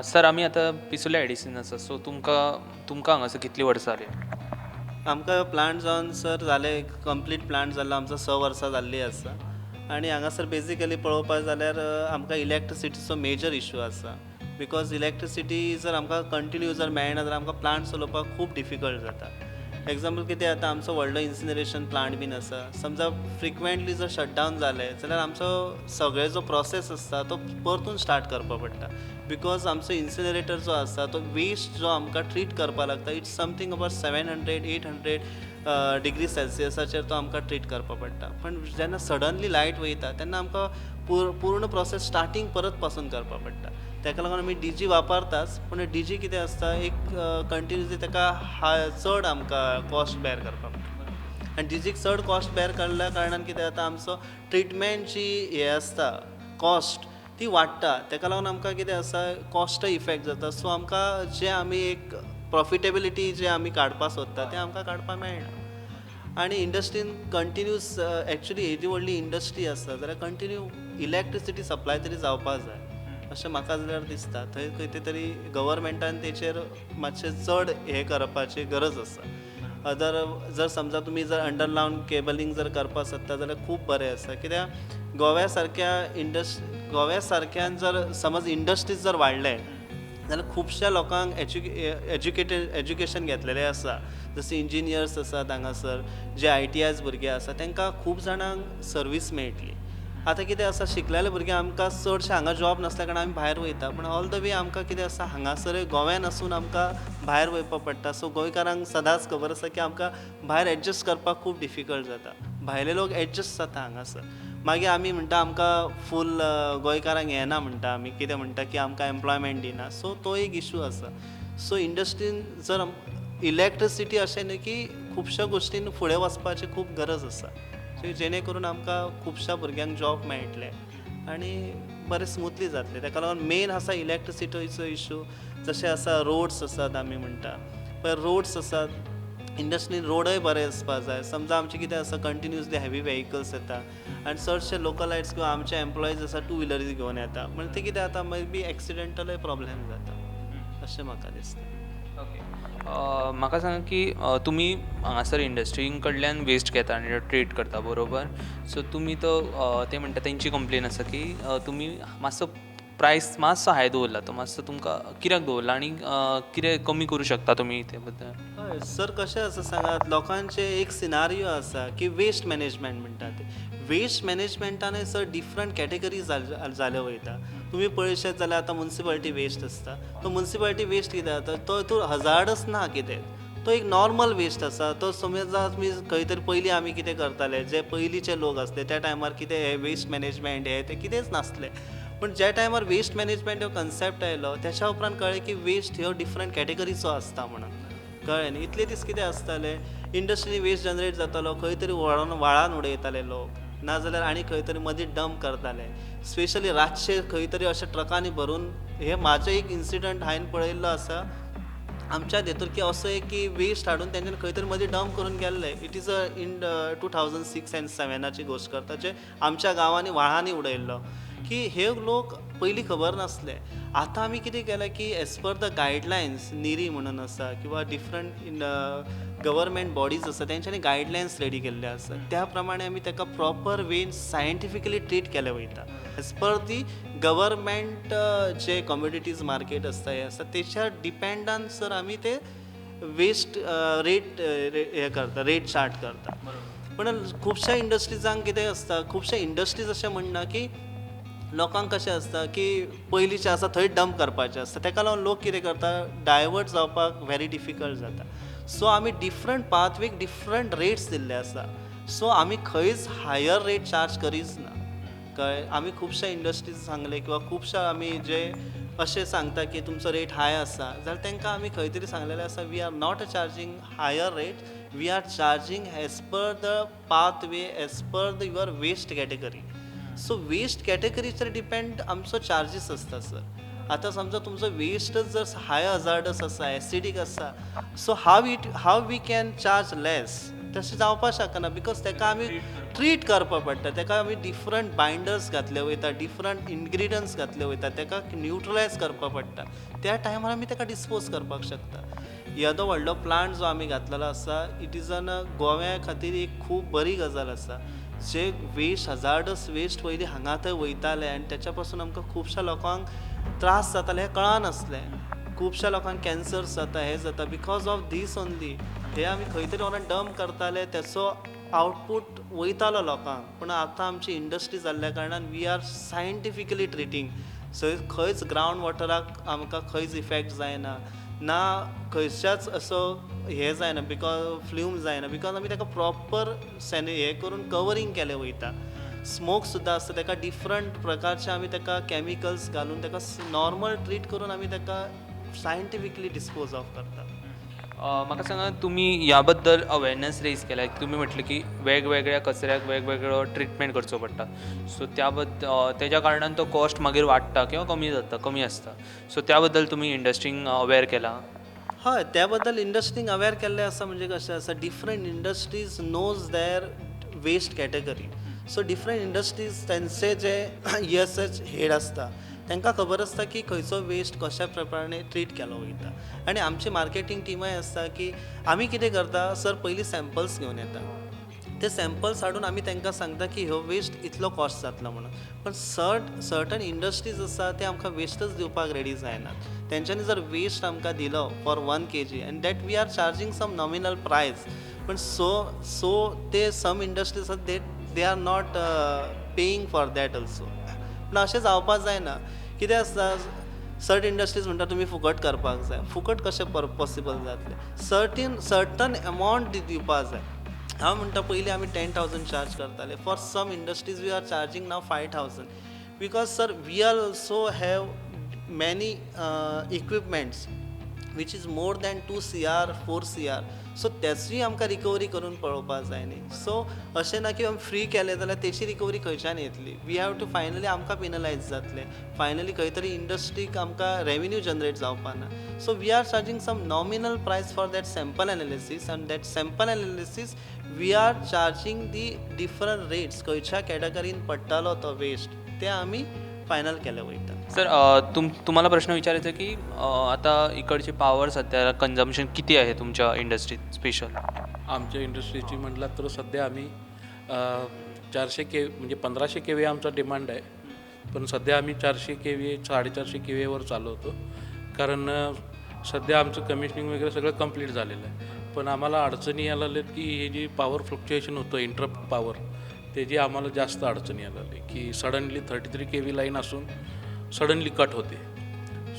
Sir, आमी आतां पिसुर्ले आयडीसीन आसा. सो तुमकां हांगासर कितलीं वर्सां जालीं? आमकां प्लांट जावन सर जाले, कंप्लीट प्लांट जाल्लो आमचो 6 वर्सां जाल्लीं आसा आनी हांगासर बेजिकली पळोवपाक जाल्यार आमकां इलेक्ट्रिसिटीचो मेजर इशू आसा, because electricity जर आमकां कंटिन्यू जर मेळना जाल्यार आमकां प्लांट चलोवपाक खूब डिफिकल्ट जाता. एग्जाम्पल कितें जाता, आमचो व्हडलो इन्सिनरेशन प्लांट बीन आसा, समजा फ्रिक्वेंटली जर शटडावन जालें जाल्यार आमचो सगळें जो प्रोसेस आसता तो परतून स्टार्ट करपा पडटा, because आमचो इन्सिनरेटर जो आसा तो वेस्ट जो आमकां ट्रीट करपा लागता, it's something about 700 800 degree सेल्सियसाचेर तो आमकां ट्रीट करपा पडटा. पण जेन्ना सडनली लायट वयता तेन्ना आमकां पूर्ण प्रोसेस स्टार्टींग परत पासून करपा पडटा. ताका लागून आमी डीजी वापरताच, पूण डीजी कितें आसता, एक कंटिन्युअसली ताका चड आमकां कॉस्ट बेर करपा पडटा आनी डीजीक चड कॉस्ट बेर केल्ल्या कारणान कितें जाता, आमचो ट्रिटमेंट जी हें आसता कॉस्ट ती वाडटा. ताका लागून आमकां कितें आसा, कॉस्टय इफेक्ट जाता. सो आमकां जें आमी एक प्रॉफिटेबिलिटी जे आमी काडपाक सोदता तें आमकां काडपाक मेळना. आनी इंडस्ट्रीन कंटिन्यूस, एक्चुली येदी व्हडली इंडस्ट्री आसा जाल्यार कंटिन्यू इलेक्ट्रिसिटी सप्लाय तरी जावपाक जाय अशें म्हाका जाल्यार दिसता. थंय खंय तरी गव्हर्मेंटान तेचेर मातशें चड हें करपाची गरज आसा. अदर जर समजा तुमी जर अंडरग्रावंड केबलिंग जर करपाक सोदता जाल्यार खूब बरें आसा, कित्याक गोव्या सारक्यान जर समज इंडस्ट्रीज जर वाडले जाल्यार खुबश्या लोकांक एज्युकेटेड एज्युकेशन घेतलेलें आसा, जशें इंजिनियर्स आसात हांगासर, जे आयटीआयज भुरगे आसा, तांकां खूब जाणांक सर्वीस मेळटली. आतां कितें आसा, शिकलेले भुरगे आमकां चडशे हांगा जॉब नासल्या कारणान आमी भायर वयता, पूण ऑल the way आमकां कितें आसा, हांगासर गोव्यान आसून आमकां भायर वयपाक पडटा. सो गोंयकारांक सदांच खबर आसा की आमकां भायर एडजस्ट करपाक खूब डिफिकल्ट जाता. भायले लोक एडजस्ट जाता हांगासर. मागीर आमी म्हणटा आमकां फूल गोंयकारांक येना म्हणटा, आमी कितें म्हणटा की आमकां एम्प्लॉयमेंट दिना. सो तो एक इशू आसा. सो इंडस्ट्रीन जर इलेक्ट्रिसिटी अशें न्हय की खुबश्या गोश्टीन फुडें वचपाची खूब गरज आसा, सो जेणे करून आमकां खुबश्या भुरग्यांक जॉब मेळटले आनी बरें स्मुथली जातलें. ताका लागून मेन आसा इलेक्ट्रिसिटीचो इशू. जशें आसा रोड्स आसात, आमी म्हणटा पळय रोड्स आसात, इंडस्ट्रीन रोडय बरे आसपा जाय. समजा आमचें कितें आसा, कंटिन्युअसली हेवी वेहिकल्स येता आनी चडशे लोकलायट्स किंवा आमचे एम्प्लॉईज आसा टू व्हिलरीज घेवन येता, म्हणजे ते कितें जाता, मे बी एक्सिडेंटलय प्रॉब्लेम जाता अशें म्हाका दिसता. ओके, म्हाका सांगा की तुमी हांगासर इंडस्ट्रीं कडल्यान वेस्ट घेता आनी ट्रीट करता, बरोबर? सो तुमी तो ते म्हणटा, तेंची कंप्लेन आसा की तुमी मातसो प्रायस मातसो हाय दवरला, तो मातसो तुमकां कित्याक दवरला आनी कितें कमी करूं शकता तुमी ते बद्दल? हय सर, कशें आसा सांगात, लोकांचें एक सिनारियो आसा की वेस्ट मॅनेजमेंट म्हणटा ते. वेस्ट मॅनेजमेंटानय सर डिफरंट कॅटेगरी जाल्यो वयता. तुमी पळयशात जाल्यार आतां मुन्सिपालिटी वेस्ट आसता. तो मुन्सिपालिटी वेस्ट कितें जाता, तो हितून हजार्डस ना कितें, तो एक नॉर्मल वेस्ट आसा. तो समजा तुमी खंय तरी, पयलीं आमी कितें करताले, जे पयलींचे लोक आसले त्या टायमार कितें हे वेस्ट मॅनेजमेंट हे ते कितेंच नासलें. पूण ज्या टायमार वेस्ट मॅनेजमेंट हो कन्सेप्ट आयलो, त्याच्या उपरांत कळ्ळें की वेस्ट ह्यो डिफरंट कॅटेगरीचो आसता म्हणून. कळ्ळें न्ही? इतले दीस कितें आसतालें, इंडस्ट्री वेस्ट जनरेट जातालो, खंय तरी व्हरोन व्हाळान उडयताले लोक, नाजाल्यार आनी खंय तरी मदीं डंप करताले, स्पेशली रातचे खंय तरी अशे ट्रकांनी भरून. हे म्हाजें एक इन्सिडंट हांवें पळयल्लो आसा आमच्या हितूर की असो एक की वेस्ट हाडून तेंच्यानी खंय तरी मदीं डंप करून गेल्ले. It is a in 2006 and सेवनाची गोश्ट करता, जे आमच्या गांवांनी व्हाळांनी उडयल्लो की हे लोक पयलीं खबर नासले. आतां आमी कितें केलें की एज पर the guidelines, निरी म्हणून आसा किंवा डिफरंट इन गव्हर्मेंट बॉडीज आसा, तेंच्यांनी गायडलायन्स रेडी केल्ले आसा. त्या प्रमाणे आमी ताका प्रॉपर वेन सायंटिफिकली ट्रीट केलें वयता. एज पर दी गव्हर्मेंट जे कमोडिटीज मार्केट आसता, हें आसता, तेच्या डिपेंडान सर आमी ते वेस्ट रेट हे करता, रेट चार्ट करता. पण खुबश्या इंडस्ट्रिजांक कितें आसता, खुबश्या इंडस्ट्रीज अशें म्हणना की लोकांक कशें आसता की पयलींचें आसा थंय डंप करपाचें आसता. ताका लागून लोक कितें करता, डायवर्ट जावपाक व्हेरी डिफिकल्ट जाता. सो आमी डिफरंट पाथवेक डिफरंट रेट्स दिल्ले आसा. सो आमी खंयच हायर रेट चार्ज करीच ना. कळ्ळें? आमी खुबश्या इंडस्ट्रीज सांगले किंवा खुबश्या आमी जे अशें सांगता की तुमचो रेट हाय आसा जाल्यार तांकां आमी खंय तरी सांगलेलें आसा, we are not charging higher rate, we are charging as per the pathway, as per the your waste category. So waste कॅटेगरीचेर depend आमचो चार्जीस आसता सर. आतां समजा तुमचो वेस्टच जर हाय हजार्डस आसा, एसिडीक आसा, so how we can charge less? तशें जावपाक शकना, because ताका आमी ट्रीट करपा पडटा. ताका आमी डिफरंट बायंडर्स घातले वयता, डिफरंट इनग्रिडियंट्स घातले वयता, ताका न्युट्रलायज करपा पडटा. त्या टायमार आमी ताका डिस्पोज करपाक शकता. येदो व्हडलो प्लांट जो आमी घातलेलो आसा, it is an गोव्या खातीर एक खूब बरी गजाल आसा. जे वेस्ट, हजार्डस वेस्ट पयलीं हांगा थंय वयताले आनी तेच्या पासून आमकां खुबश्या लोकांक त्रास जाताले हें कळनासलें. खुबश्या लोकांक कॅन्सर्स जाता, हें जाता, because of these only. हे आमी खंय तरी व्हरोन डंप करताले, तेचो आवटपूट वयतालो लोकांक. पूण आतां आमची इंडस्ट्री जाल्ल्या कारणान we are scientifically treating. So खंयच ग्रावंड वॉटराक आमकां खंयच इफेक्ट जायना, ना खंयच्याच असो हें जायना, because फ्ल्यूम जायना, because आमी ताका प्रॉपर सॅनि हें करून कवरींग केलें वयता. स्मोक सुद्दां आसता, ताका डिफरंट प्रकारचे आमी ताका कॅमिकल्स घालून ताका नॉर्मल ट्रीट करून आमी ताका सायंटिफिकली डिस्पोज ऑफ करता. म्हाका सांगा, तुमी ह्या बद्दल अवेरनस रेज केल्या. तुमी म्हटलें की वेगवेगळ्या कचऱ्याक वेगवेगळो ट्रिटमेंट करचो पडटा. सो त्या बद्दल, तेज्या कारणान तो कॉस्ट मागीर वाडटा किंवा कमी जाता, कमी आसता. सो त्या बद्दल तुमी इंडस्ट्रींक अवेर केला? हय, त्या बद्दल इंडस्ट्रींक अवेर केल्लें आसा. म्हणजे कशें आसा, different industries knows their waste category. So different industries तेंचे जे ESH head आसता, तांकां खबर आसता की खंयचो वेस्ट कशा प्रमाणे ट्रीट केलो वयता. आनी आमची मार्केटींग टिमय आसता की आमी कितें करता सर, पयलीं सॅम्पल्स घेवन येता. ते सॅम्पल्स हाडून आमी तांकां सांगता की ह्यो वेस्ट इतलो कॉस्ट जातलो म्हणून. पण सर्टन इंडस्ट्रीज आसा, ते आमकां वेस्टच दिवपाक रेडी जायनात. तेंच्यांनी जर वेस्ट आमकां दिलो for 1 kg, and that we are charging some nominal price, पण सो सो ते सम इंडस्ट्रीज आसा, they are not paying for that also. पूण अशें जावपाक जायना. कितें आसता, सर्ट इंडस्ट्रीज म्हणटा तुमी फुकट करपाक जाय. फुकट कशें पॉसिबल जातलें? सर्टन अमावंट दिवपाक जाय. हांव म्हणटा, पयलीं आमी 10,000 चार्ज करताले. For some industries we are charging now 5,000, because sir, we are also have many equipments which is more than 2 CR, 4 CR. So तेची आमकां रिकवरी करून पळोवपाक जाय न्ही. सो अशें ना की आमी फ्री केलें जाल्यार तेची रिकवरी खंयच्यान येतली? We have to finally आमकां पिनलायज जातलें. फायनली खंय तरी इंडस्ट्रीक आमकां रेवेन्यू जनरेट जावपा ना. So we are charging some nominal price for that sample analysis, and that sample analysis we are charging the different rates. खंयच्या कॅटेगरीन पडटालो तो वेस्ट, ते आमी फायनल केले वयता. सर, तुम्हाला प्रश्न विचारायचा की आता इकडची पॉवर सध्या कन्झम्पशन किती आहे तुमच्या इंडस्ट्रीत स्पेशल? आमच्या इंडस्ट्रीची म्हटलं तर सध्या आम्ही 400 के म्हणजे 1500 केव्ही आमचा डिमांड आहे, पण सध्या आम्ही 400 केव्ही, 450 केव्हीवर चालवतो, कारण सध्या आमचं कमिशनिंग वगैरे सगळं कंप्लीट झालेलं आहे. पण आम्हाला अडचणी यायला लागल्यात की हे जी पॉवर फ्लक्च्युएशन होतं, इंटरप्ट पॉवर, ते जे आम्हाला जास्त अडचणी यायला लागली की सडनली 33 केव्ही लाईन असून सडनली कट होते,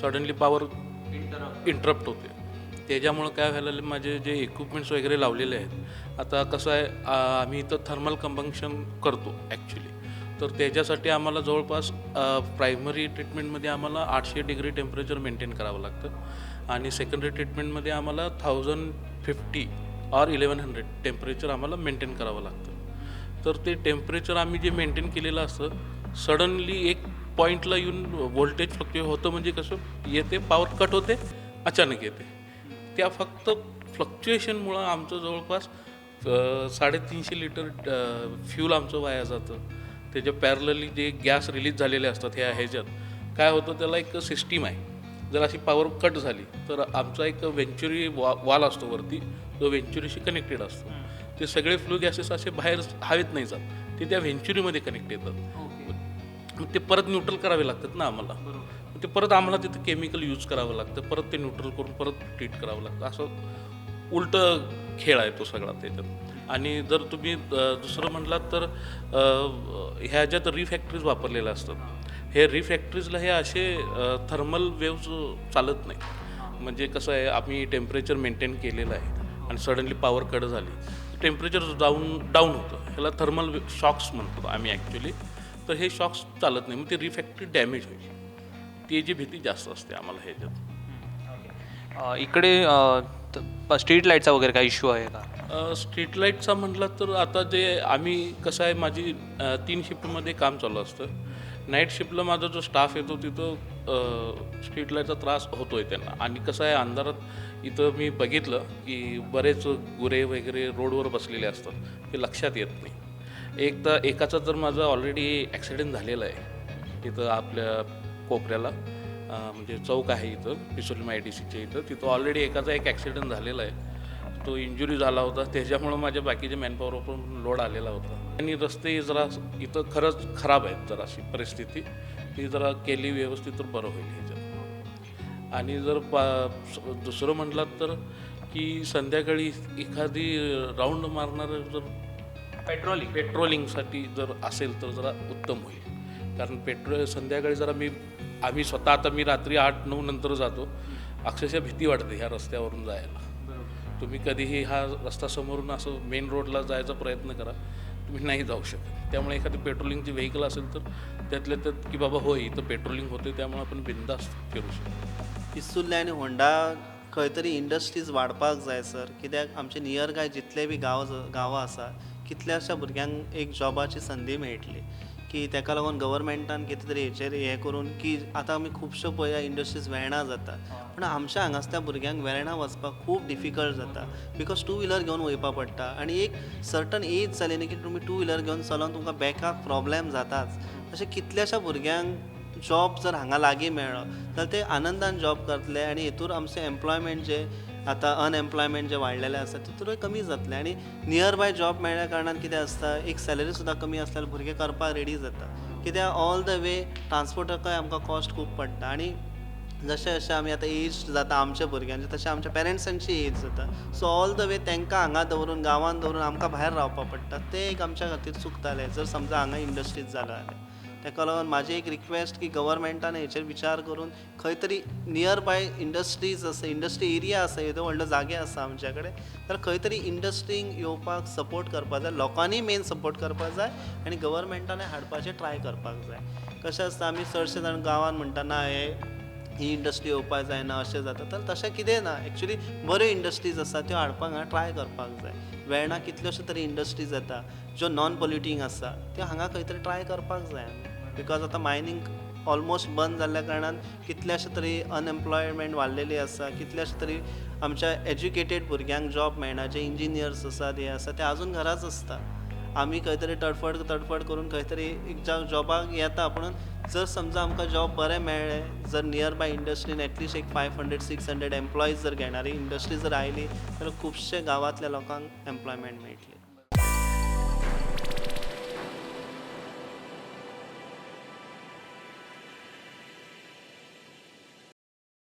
सडनली पॉवर इंटरप्ट होते. त्याच्यामुळं काय व्हायला लागलं, माझे जे इक्विपमेंट्स वगैरे लावलेले आहेत, आता कसं आहे, आम्ही इथं थर्मल कंबशन करतो ॲक्च्युली, तर त्याच्यासाठी आम्हाला जवळपास प्रायमरी ट्रीटमेंटमध्ये आम्हाला 800 डिग्री टेम्परेचर मेंटेन करावं लागतं आणि सेकंडरी ट्रीटमेंटमध्ये आम्हाला 1050 or 1100 temperature आम्हाला मेंटेन करावं लागतं. तर ते टेम्परेचर आम्ही जे मेंटेन केलेलं असतं, सडनली एक पॉईंटला येऊन व्होल्टेज फ्लक्च्युएट होतं. म्हणजे कसं येते, पॉवर कट होते, अचानक येते. त्या फक्त फ्लक्च्युएशनमुळं आमचं जवळपास 350 लिटर फ्यूल आमचं वाया जातं. त्याच्या पॅरलली जे गॅस रिलीज झालेले असतात, ह्या ह्याच्यात काय होतं, त्याला एक सिस्टीम आहे. जर अशी पॉवर कट झाली तर आमचा एक व्हेंच्युरी वाल असतो वरती, जो व्हेंच्युरीशी कनेक्टेड असतो. ते सगळे फ्लू गॅसेस असे बाहेर हवेत नाही जात, ते त्या व्हेंच्युरीमध्ये कनेक्ट येतात. मग ते परत न्यूट्रल करावे लागतात ना आम्हाला. मग ते परत आम्हाला तिथं केमिकल यूज करावं लागतं, परत ते न्यूट्रल करून परत ट्रीट करावं लागतं. असं उलटं खेळ आहे तो सगळा त्याच्यात. आणि जर तुम्ही दुसरं म्हटलात तर ह्याच्यात रिफॅक्टरीज वापरलेल्या असतात. हे रिफॅक्टरीजला हे असे थर्मल वेव्ज चालत नाही. म्हणजे कसं आहे, आम्ही टेम्परेचर मेंटेन केलेलं आहे आणि सडनली पॉवर कट झाली, टेम्परेचर डाऊन डाऊन होतं. ह्याला थर्मल शॉक्स म्हणतो आम्ही ॲक्च्युली. तर हे शॉक्स चालत नाही, मग ते रिफॅक्टरी डॅमेज होईल, ती जी भीती जास्त असते आम्हाला ह्याच्यात. इकडे स्ट्रीट लाईटचा वगैरे काही इश्यू आहे का? स्ट्रीट लाईटचा म्हटलं तर आता जे आम्ही कसं आहे, माझी तीन शिफ्टमध्ये काम चालू असतं. नाईट शिफ्टला माझा जो स्टाफ येतो तिथं स्ट्रीट लाईटचा त्रास होतो आहे त्यांना. आणि कसं आहे, अंधारात इथं मी बघितलं की बरेच गुरे वगैरे रोडवर बसलेले असतात, ते लक्षात येत नाही. एक तर एकाचा तर माझा ऑलरेडी ॲक्सिडेंट झालेला आहे तिथं आपल्या कोपऱ्याला, म्हणजे चौक आहे इथं पिसोली IDCच्या इथं, तिथं ऑलरेडी एकाचा एक ॲक्सिडेंट झालेला आहे, तो इंजुरी झाला होता, त्याच्यामुळं माझ्या बाकीच्या मॅनपॉवरवर पण लोड आलेला होता. आणि रस्ते जरा इथं खरंच खराब आहेत, जराशी परिस्थिती ती जरा केली व्यवस्थित तर बरं होईल ह्याच्यात. आणि जर दुसरं म्हटलं तर की संध्याकाळी एखादी राऊंड मारणारं जर पेट्रोलिंगसाठी जर असेल तर जरा उत्तम होईल. कारण पेट्रोल संध्याकाळी जरा आम्ही स्वतः आता मी रात्री 8-9 नंतर जातो, अक्षरशः भीती वाटते ह्या रस्त्यावरून जायला. तुम्ही कधीही हा रस्ता समोरून असं मेन रोडला जायचा प्रयत्न करा, तुम्ही नाही जाऊ शकत. त्यामुळे एखादी पेट्रोलिंगची व्हेकल असेल तर त्यातल्या त्यात की बाबा होय इथं पेट्रोलिंग होते, त्यामुळे आपण बिंदास्त फिरू शकतो. पिसुर्ले आनी होंडा खंय तरी इंडस्ट्रीज वाडपाक जाय सर, कित्याक आमचे नियर बाय जितले बी गांवां आसा कितल्याश्या भुरग्यांक एक जॉबाची संदी मेळटली की ताका लागून गव्हर्मेंटान कितें तरी हेचेर हें करून की आतां आमी खुबश्यो पळया इंडस्ट्रीज वेर्णा जाता, पूण आमच्या हांगासल्या भुरग्यांक वेर्णा वचपाक खूब डिफिकल्ट जाता, because two व्हिलर घेवन वयपा पडटा आनी एक सर्टन एज जाली न्ही की तुमी टू व्हिलर घेवन चलोन तुमकां बॅकाक प्रॉब्लेम जाताच. अशें कितल्याश्या भुरग्यांक जॉब जर हांगा लागीं मेळ्ळो जाल्यार ते आनंदान जॉब करतले आनी हेतूर आमचें एम्प्लॉयमेंट जें आतां अनएम्प्लॉयमेंट जें वाडलेलें आसा तितूनय कमी जातलें. आनी नियर बाय जॉब मेळ्ळ्या कारणान कितें आसता, एक सॅलरी सुद्दां कमी आसल्यार भुरगे करपाक रेडी जाता, कित्याक ऑल the way ट्रांसपोर्टाकय आमकां कॉस्ट खूब पडटा. आनी जशें जशें आमी आतां एज जाता आमच्या भुरग्यांची तशें आमच्या पेरंट्सांची एज जाता, सो ऑल the way तांकां हांगा दवरून गांवांत दवरून आमकां भायर रावपाक पडटा, तें एक आमच्या खातीर चुकतालें जर समजा हांगा इंडस्ट्रीज जालो जाल्यार. ताका लागून म्हाजी एक रिक्वेस्ट की गव्हर्मेंटान हेचेर विचार करून खंय तरी नियर बाय इंडस्ट्रीज आसा, इंडस्ट्री एरिया आसा, येदो व्हडलो जागे आसा आमच्या कडेन, तर खंय तरी इंडस्ट्रींक येवपाक सपोर्ट करपाक जाय, लोकांनी मेन सपोर्ट करपाक जाय आनी गव्हर्मेंटानय हाडपाचें ट्राय करपाक जाय. कशें आसता आमी चडशे जाण गांवांत म्हणटा ना ही इंडस्ट्री येवपाक जायना अशें जाता, तर तशें कितें ना, एक्चुली बऱ्यो इंडस्ट्रीज आसा त्यो हाडपाक हांगा ट्राय करपाक जाय. वेर्णा कितल्योश्यो तरी इंडस्ट्रीज येता ज्यो नॉन पोल्युटींग आसा, त्यो हांगा खंय तरी ट्राय करपाक जाय आमी, because आतां मायनींग ऑलमोस्ट बंद जाल्ल्या कारणान कितल्याशे तरी अनएम्प्लॉयमेंट वाडलेली आसा, कितल्याशे तरी आमच्या एज्युकेटेड भुरग्यांक जॉब मेळना, जे इंजिनियर्स आसात हे आसा ते आजून घराच आसता. आमी खंय तरी तडफड तडफड करून खंय तरी एक जॉबाक येता, पूण जर समजा आमकां जॉब बरें मेळ्ळें, जर नियर बाय इंडस्ट्रीन एटलिस्ट एक 500-600 एम्प्लॉईज जर घेणारी इंडस्ट्री जर आयली तर खुबशे गांवांतल्या लोकांक एम्प्लॉयमेंट मेळटली.